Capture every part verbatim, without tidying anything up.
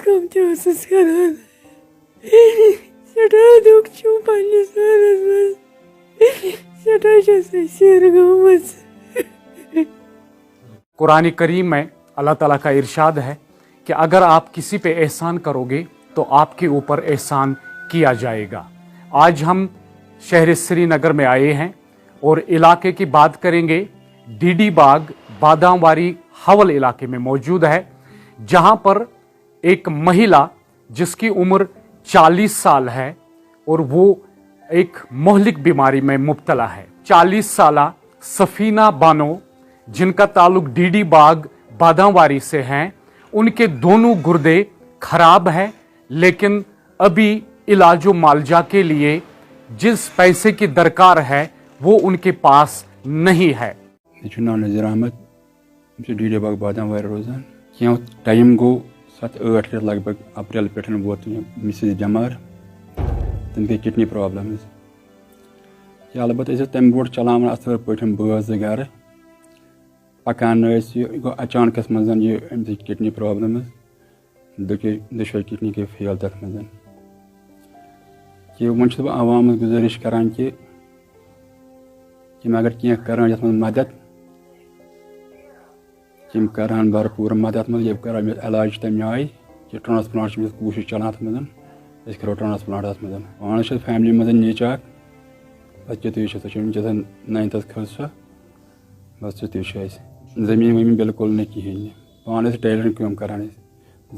کم تہِ ٲسٕس کران۔ سٮ۪ٹھاہ دُکھ چھُم پننِس پانس منٛز۔ سٮ۪ٹھاہ چھَس أسۍ سیر گٔمٕژ۔ قرآن کریم میں اللہ تعالیٰ کا ارشاد ہے کہ اگر آپ کسی پہ احسان کरोगे तो आपके ऊपर एहसान किया जाएगा। आज हम शहर श्रीनगर में आए हैं और इलाके की बात करेंगे। डीडी बाग बादामवारी हवल इलाके में मौजूद है, जहां पर एक महिला जिसकी उम्र चालीस साल है और वो एक मोहलिक बीमारी में मुब्तला है। चालीस साला सफीना बानो, जिनका ताल्लुक डीडी बाग बादामवारी से है, उनके दोनों गुर्दे खराब हैं, लेकिन अभी इलाजो मालजा के लिए जिस पैसे की दरकार है, वो उनके पास नहीं है। مےٚ چھُ ناو نذیر احمد۔ بہٕ چھُس ڈی ڈی باغ بادام وارِ روزان۔ کینٛہہ ٹایم گوٚو، ستھ ٲٹھ رٮ۪تھ لگ بگ، اپریل پٮ۪ٹھ ووت مےٚ مسز بٮ۪مار۔ تٔمِس گٔے کڈنی پرابلمز۔ یا البتہ أسۍ ٲسۍ تمہِ برونٛٹھ چلاوان اصل پٲٹھۍ بٲژ زٕ گرٕ۔ پکان ٲسۍ، یہِ گوٚو اچانکس منٛز یہِ أمِس کڈنی پرابلمز۔ دُکہِ دُشوے کڈنی گٔے فیل تتھ منٛز۔ کہِ وۄنۍ چھُس بہٕ عوامس گُزٲرِش کران کہِ یِم اگر کینٛہہ کران یتھ منٛز مدد، یِم کرہن بھرپوٗر مدد منٛز، یِم کران مےٚ علاج تمہِ آیہِ کہِ ٹرانسپلانٹ چھِ أمِس کوٗشش چلان اتھ منٛز، أسۍ کرو ٹرانسپلانٹ اتھ منٛز۔ پانس چھِ فیملی منٛز نیٚچ اکھ، بس تیُتُے چھُ، سۄ چھِ وٕنکیٚس ناینتھس کھٔژ سۄ، بس تیُتُے چھُ اسہِ۔ زٔمیٖن ؤمیٖن بِلکُل نہٕ کِہیٖنۍ نہٕ، پانہٕ ٲسۍ ٹیلرِنٛگ کٲم کران أسۍ،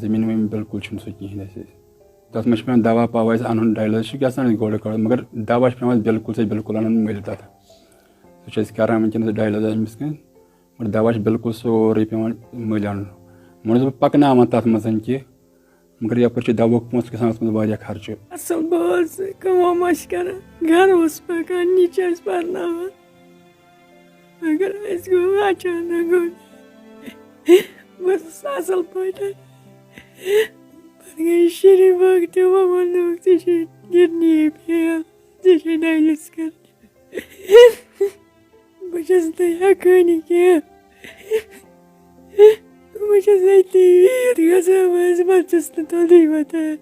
زٔمیٖن ؤمیٖن بِلکُل چھُنہٕ سُہ کِہیٖنۍ اسہِ۔ تتھ منٛز چھُ پٮ۪وان دوا پوا اسہِ انُن، ڈایلس چھُ گژھان أسۍ گۄڈٕ کڑو، مگر دوا چھُ پٮ۪وان اسہِ بِلکُل سُہ بِلکُل انُن مٔلۍ تتھ۔ سُہ چھِ أسۍ کران وٕنکیٚنس ڈایلس أمِس کِنۍ، مگر دوا چھُ بِلکُل سورُے پٮ۪وان مٔلۍ انُن۔ وۄنۍ اوسُس بہٕ پکناوان تتھ منٛز کہِ مگر یپٲرۍ چھِ دواہُک پونٛسہٕ گژھان اتھ منٛز واریاہ خرچہٕ۔ اصل بٲژ، کٲم ٲسۍ کران، گرٕ اوس پکان، نیٚچوۍ ٲسۍ پرناوان۔ مگر اسہِ گوٚو اچانک گوٚو۔ بہٕ ٲسٕس اصل پٲٹھۍ۔ پتہٕ گٔے شیٖرِتھ بٲگۍ تہِ، وۄنۍ ووٚنُکھ، "ژےٚ چھے کڈنی فیل، ژےٚ چھے ڈایلس کرٕنۍ۔" بہٕ چھَس نہٕ ہٮ۪کٲنی کینٛہہ۔ بہٕ چھَس أتی ویٖر گژھان منٛز، بہٕ چھَس نہٕ توٚدُے وۄتھان۔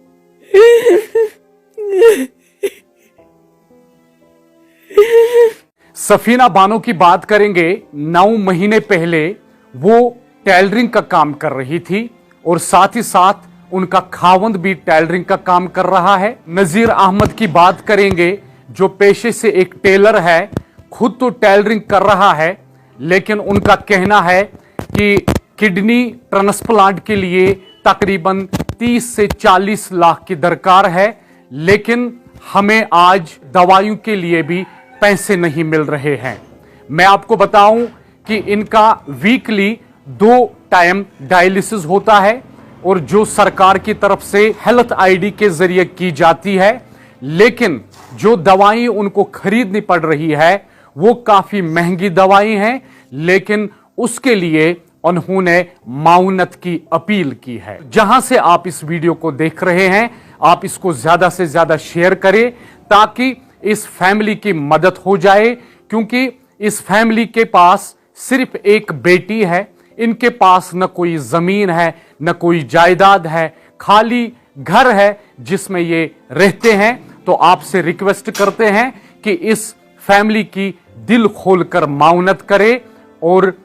सफीना बानो की बात करेंगे। नौ महीने पहले वो टेलरिंग का काम कर रही थी और साथ ही साथ उनका खावंद भी टेलरिंग का काम कर रहा है। नजीर अहमद की बात करेंगे, जो पेशे से एक टेलर है, खुद तो टेलरिंग कर रहा है, लेकिन उनका कहना है कि किडनी ट्रांसप्लांट के लिए तकरीबन तीस से चालीस लाख की दरकार है, लेकिन हमें आज दवाइयों के लिए भी पैसे नहीं मिल रहे हैं। मैं आपको बताऊं कि इनका वीकली दो टाइम डायलिसिस होता है और जो सरकार की तरफ से हेल्थ आईडी के जरिए की जाती है, लेकिन जो दवाई उनको खरीदनी पड़ रही है वो काफी महंगी दवाई हैं, लेकिन उसके लिए उन्होंने माउनत की अपील की है। जहां से आप इस वीडियो को देख रहे हैं, आप इसको ज्यादा से ज्यादा शेयर करें ताकि इस फैमिली की मदद हो जाए, क्योंकि इस फैमिली के पास सिर्फ एक बेटी है, इनके पास न कोई जमीन है, न कोई जायदाद है, खाली घर है जिसमें ये रहते हैं। तो आपसे रिक्वेस्ट करते हैं कि इस फैमिली की दिल खोलकर माउनत करें और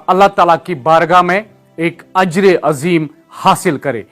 अल्लाह ताला की बारगाह में एक अजर अजीम हासिल करें।